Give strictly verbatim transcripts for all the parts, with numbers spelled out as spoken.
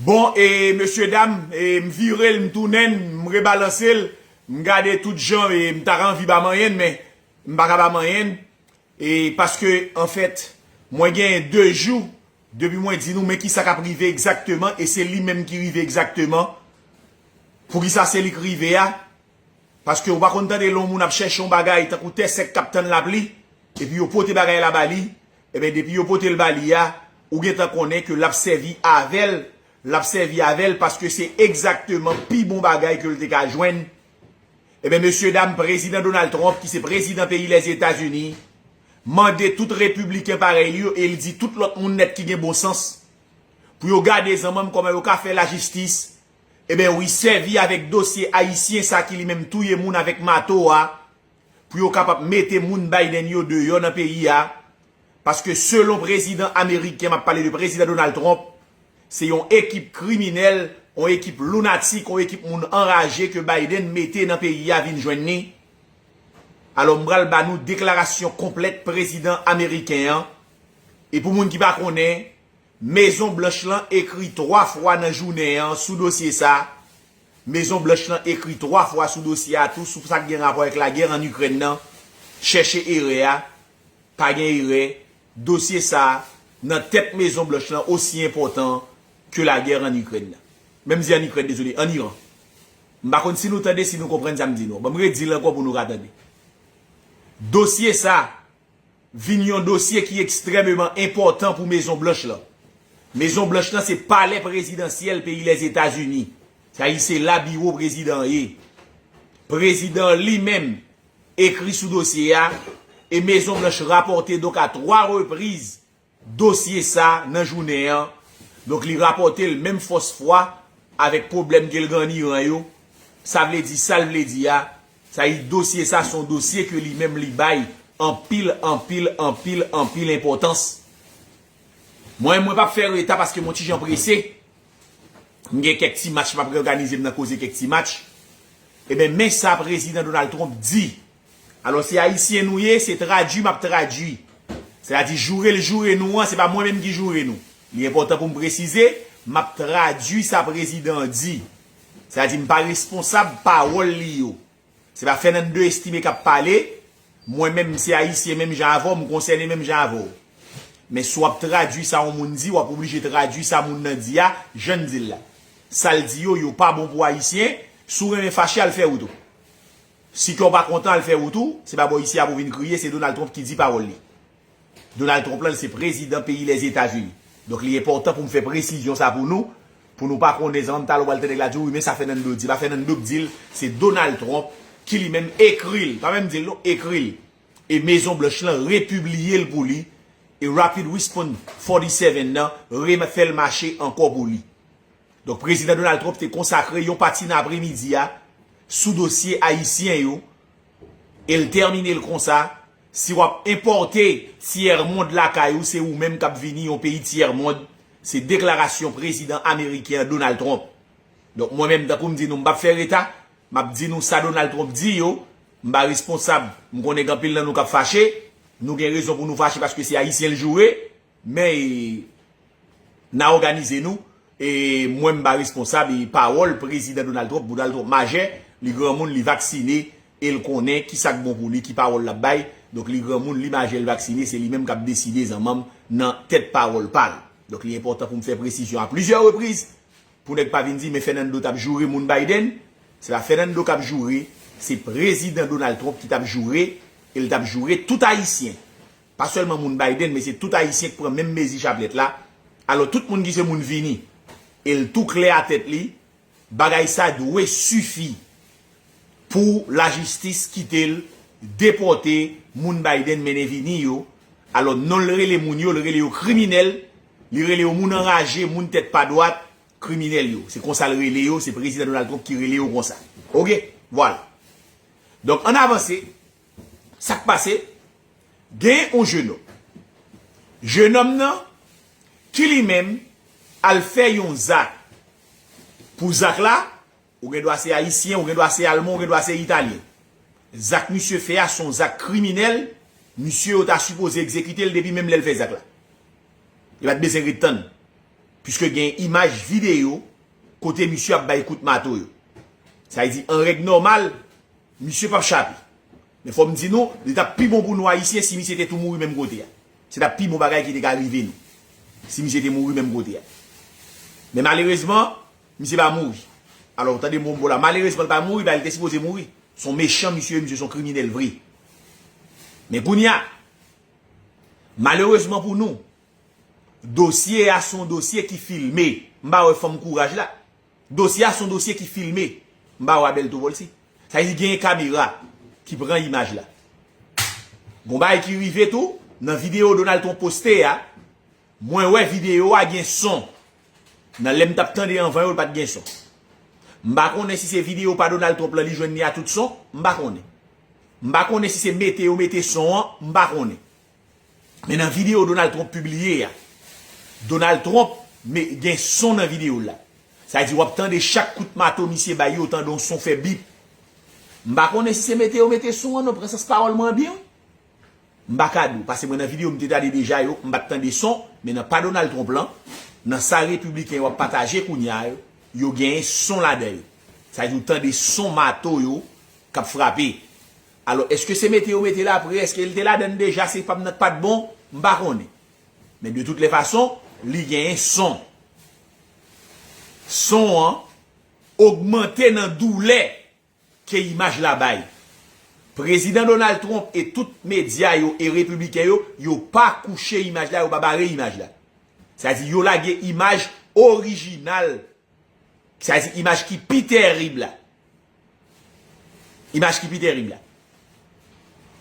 Bon, e mesye dam, e m vire l, m tounen l, m rebalanse l, m gade tout jan, e m ta anvi ba manyen, men m pa ka ba manyen. E paske, anfèt, mwen genyen de jou depi mwen di nou men kisa k ap rive egzakteman, e se li menm ki rive egzakteman. Poukisa se li k rive a? Paske ou pa konn tande lè yon moun ap chèche yon bagay tankou tè sèk k ap tann lapli, epi yo pote bagay la ba li, ebyen depi yo pote l ba li a, ou gentan konnen ke l ap sèvi avè l, l ap sèvi avè l paske se egzakteman pi bon bagay ke l te ka jwenn. Ebyen, mesye dam, prezidan Donald Trump, ki se prezidan peyi Lèzetazini, mande tout repibliken parèy li yo e l di tout lòt moun nèt ki gen bon sans pou yo gade zanmanm kòman yo ka fè lajistis. Ebyen wi, sèvi avèk dosye ayisyen sa ki li menm touye moun avèk mato a, pou yo kapab mete moun Biden yo deyò nan peyi a. Paske selon prezidan ameriken, m ap pale de prezidan Donald Trump, se yon ekip kriminèl, yon ekip lunatik, yon ekip moun anraje ke Biden mete nan peyi a vin jwenn ni. Alò, m pral ba nou deklarasyon konplèt prezidan ameriken an. E pou moun ki pa konnen, Mezon Blanch lan ekri twa fwa nan jounen an sou dosye sa. Mezon Blanch lan ekri twa fwa sou dosye a tou, sou sa k gen rapò avèk lagè ann Ikrèn nan. Chèche erè a, pa gen erè. Dosye sa a, nan tèt Mezon Blanch lan, osi enpòtan ke lagè ann Ikrèn nan. Menm di ann Ikrèn, dezole, ann Iran. M pa konn si nou tande, si nou konprann sa m di nou. Ban m redi l ankò pou nou ka tande. Dosye sa a, vin yon dosye ki ekstrèmeman enpòtan pou Mezon Blanch lan. Mezon Blanch lan se palè prezidansyèl peyi Lèzetazini. Sa yi se la biwo prezidan an ye. Prezidan an li menm ekri sou dosye a, e Mezon Blanch rapòte donk a twa repriz dosye sa nan jounen an. Donk li rapòte l menm fòs fwa avèk pwoblèm ke l gen ann Iran yo. Sa vle di, sa l vle di a, sa yi dosye sa se yon dosye ke li menm li bay anpil, anpil, anpil, anpil enpòtans. Mwen, mwen p ap fè reta paske m on ti jan prese. M gen kèk ti match m ap rèòganize m nan koze kèk ti match. Ebyen, men sa prezidan Donald Trump di. Alò, se ayisyen nou ye, se tradui m ap tradui. Sètadi, joure l joure nou an, se pa mwen menm ki joure nou. Li enpòtan pou m presize, m ap tradui sa prezidan an di. Sètadi, m pa responsab pawòl li yo. Se pa Fernando Estime k ap pale. Mwen menm, m se ayisyen menm jan avè w, m konsène menm jan avè w. Men si w ap tradui sa yon moun di, w ap oblije tradui sa moun nan di a, jan n di l la. Sa l di yo, yo pa bon pou ayisyen. Si w renmen fache, al fè wout ou. Si kè w pa kontan, al fè wout ou. Se pa bò isi a pou w vin kriye, se Donald Trump ki di pawòl li. Donald Trump lan, se prezidan peyi Lèzetazini. Donk, li enpòtan pou m fè presizyon sa pou nou, pou nou pa konnen zanmanm talè w pral tande nèg la di, wi, men sa Fernando di. Pa Fernando k di l, se Donald Trump ki li menm ekri l. Pa menm di l non, ekri l. E Mezon Blanch lan repibliye l pou li. E Rapid Response forty-seven nan refè l mache ankò pou li. Donk, prezidan Donald Trump te konsakre yon pati nan apremidi a sou dosye ayisyen yo, e l tèmine l konsa, si w ap enpòte tyèmonn lakay ou, se ou menm k ap vini yon peyi tyèmonn, se deklarasyon prezidan ameriken an Donald Trump. Donk, mwen menm, tankou m di nou, m p ap fè reta, m ap di nou sa Donald Trump di yo, m pa responsab, m konnen gen anpil nan nou k ap fache, nou gen rezon pou nou fache paske se ayisyen l joure, men, e, n a òganize nou, e mwen m pa responsab, e pawòl prezidan Donald Trump, Donald Trump majè, li granmoun, li vaksine, e l konnen kisa k bon pou li, ki pawòl l ap bay. Donk, li granmoun, li majè, li vaksine, se li menm k ap deside zanmanm nan tèt pawòl pa l. Donk, li enpòtan pou m fè presizyon a plizyè repriz, pou nèg pa vin di, men Fernando t ap joure moun Biden. Se pa Fernando k ap joure, se prezidan Donald Trump ki t ap joure, e l t ap joure tout ayisyen. Pa sèlman moun Biden, men se tout ayisyen k pran menm mezi chaplèt la. Alò, tout moun ki se moun vini, e l tou klè a tèt li, bagay sa dwe sifi pou lajistis kite l depòte moun Biden mennen vini yo. Alò, non l rele moun yo, l rele yo kriminèl, li rele yo moun anraje, moun tèt pa dwat, kriminèl yo. Se konsa l rele yo, se prezidan Donald Trump ki rele yo konsa. Oke? Vwala. Donk, ann avanse. Sa k pase? Gen yon jennonm. Jennonm nan, ki li menm, al fè yon zak. Pou zak la, ou gen dwa se ayisyen, ou gen dwa se alman, ou gen dwa se italyen. Zak misye fè a se yon zak kriminèl, misye yo ta sipoze egzekite l depi menm lè l fè zak la. Li pa t bezwen ret tann. Piske gen imaj videyo kote misye ap bay kout mato yo. Sa vle di, an règ nòmal, misye p ap chape. Men fò m di nou, li t ap pi bon pou nou Ayisyen si misye te tou mouri menm kote a. Se t ap pi bon bagay ki te ka rive nou. Si misye te mouri menm kote a. Men malerezman, misye pa mouri. Alò, tande mo m bo la. Malerezman, li pa mouri, ba li te sipoze mouri. Se yon mechan misye, misye se yon kriminèl vre. Men kounye a, malerezman pou nou, dosye a se yon dosye ki filme. M pa wè fanm kouraj la. Dosye a se yon dosye ki filme. M pa wè Abel Topolsy. Sa vle di genyen kamera ki pran imaj la. Gon bagay ki rive tou, nan videyo Donald Trump poste a, mwen wè videyo a gen son. Nan lè m t ap tande anvan yo, l pa t gen son. M pa konnen si se videyo pa Donald Trump lan li jwenn li a tout son, m pa konnen. M pa konnen si se mete yo mete son an, m pa konnen. Men nan videyo Donald Trump pibliye a, Donald Trump me- gen son nan videyo l la. Sa vle di w ap tande chak kout mato misye bay yo, w tande yon son fè bip. M pa konnen si se mete yo mete son an, non, pran sans pawòl mwen an byen, wi. M pa ka di w, paske mwen nan videyo m te tande deja yo, m pa t tande son, men nan pa Donald Trump lan, nan sa repibliken yo ap pataje kounye a yo, yo genyen son ladan yo. Sa vle di w tande son mato yo k ap frape. Alò, èske se mete yo mete l apre, èske l te ladan l deja, se pa m nan k pa t bon, m pa konnen. Men de toutes les façons, li genyen son. Son an ogmante nan doulè ke imaj la bay. Prezidan Donald Trump e tout medya yo e repibliken yo, yo pa kouche imaj la, yo pa bare imaj la. Sa di yo lage imaj orijinal, sa di imaj ki pi tèrib la. Imaj ki pi tèrib la.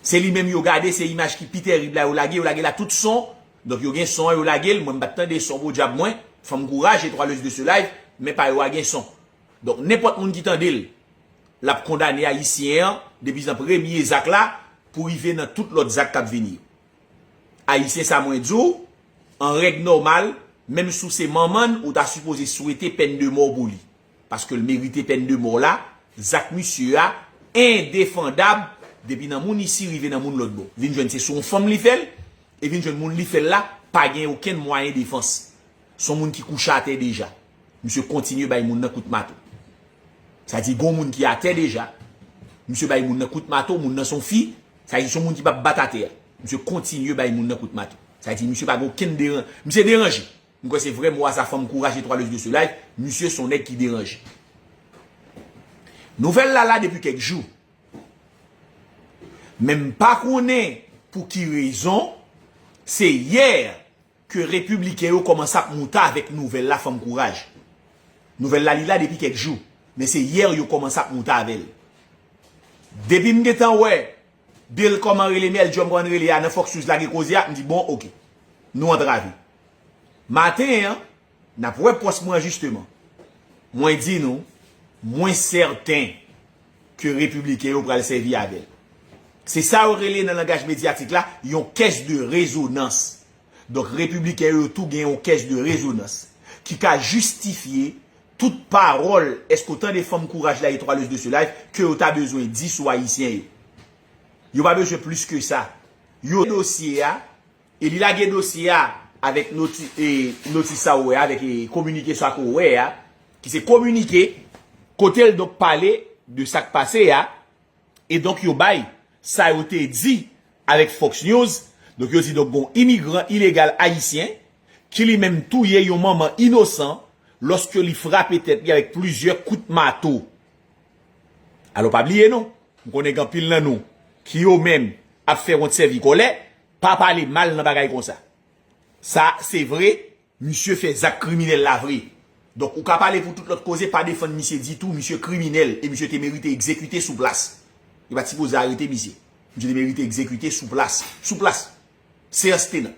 Se li menm yo gade, se imaj ki pi tèrib la yo lage, yo lage la tout son. Donk yo gen son an, yo lage l, mwen m pa t tande son podyab mwen, fanm kouraj, étoileuse de ce live, men pa yo a gen son. Donk nenpòt moun ki tande l, l ap kondane Ayisyen an depi nan premye zak la pou rive nan tout lòt zak k ap vini yo. Ayisyen, sa mwen di w, an règ nòmal, menm si w se manman l, ou ta sipoze swete pèn de mò pou li. Paske l merite pèn de mò la, zak misye a endefandab, depi nan moun isi rive nan moun lòt bò. Vin jwenn se sou yon fanm li fè l, e vin jwenn moun li fè l la pa gen okenn mwayen defans. Se yon moun ki kouche atè deja. Misye kontinye bay moun nan kout mato. Sa di gon moun ki atè deja. Misye bay moun nan kout mato, moun nan se yon fi. Sa di se yon moun ki p ap bat atè a. Misye kontinye bay moun nan kout mato. Sa di misye pa gen okenn deran-, misye deranje. M kwè se vrè mo a sa, fanm kouraj, étoileuse de ce live. Misye se yon nèg ki deranje. Nouvèl la la depi kèk jou. Men m pa konnen pou ki rezon, se yè ke repibliken yo kòmanse ap moute avèk nouvèl la, fanm kouraj. Nouvèl la li la depi kèk jou, men se yè yo kòmanse ap moute avè l. Depi m gentan wè Bill kòman rele, Mèl Djòm kòman rele a nan Fox News lage koze a, m di bon, oke. Nou antrave. Maten an, n ap wè pòs mwen an jisteman. Mwen di nou, mwen sèten ke repibliken yo pral sèvi avè l. Se sa yo rele nan langaj medyatik la yon caisse de résonance. Donk repibliken yo tou gen yon caisse de résonance ki ka jistifye tout pawòl, èske w tande fanm kouraj la, étoileuse de ce live, ke yo ta bezwen di sou Ayisyen yo. Yo pa bezwen plis ke sa. Yo dosye a, e li lage dosye a avèk noti-, e, notis sa ou wè a, avèk, e, kominike sa ke w wè a, ki se kominike kote l donk pale de sa k pase a, e donk yo bay sa yo te di avèk Fox News. Donk yo di donk gon imigran ilegal ayisyen ki li menm touye yon manman inosan lòske li frape tèt li avèk plizyè kout mato. Alò pa bliye non, m konnen gen anpil nan nou ki yo menm ap fè wont sèvi kòlè, pa pale mal nan bagay konsa. Sa se vre, misye fè zak kriminèl la vre. Donk ou ka pale pou tout lòt koze, pa defann misye ditou, misye kriminèl e misye te merite egzekite sou plas. Yo pa t sipoze arete misye. Misye te merite egzekite sou plas. Sou plas. Seyans tenan.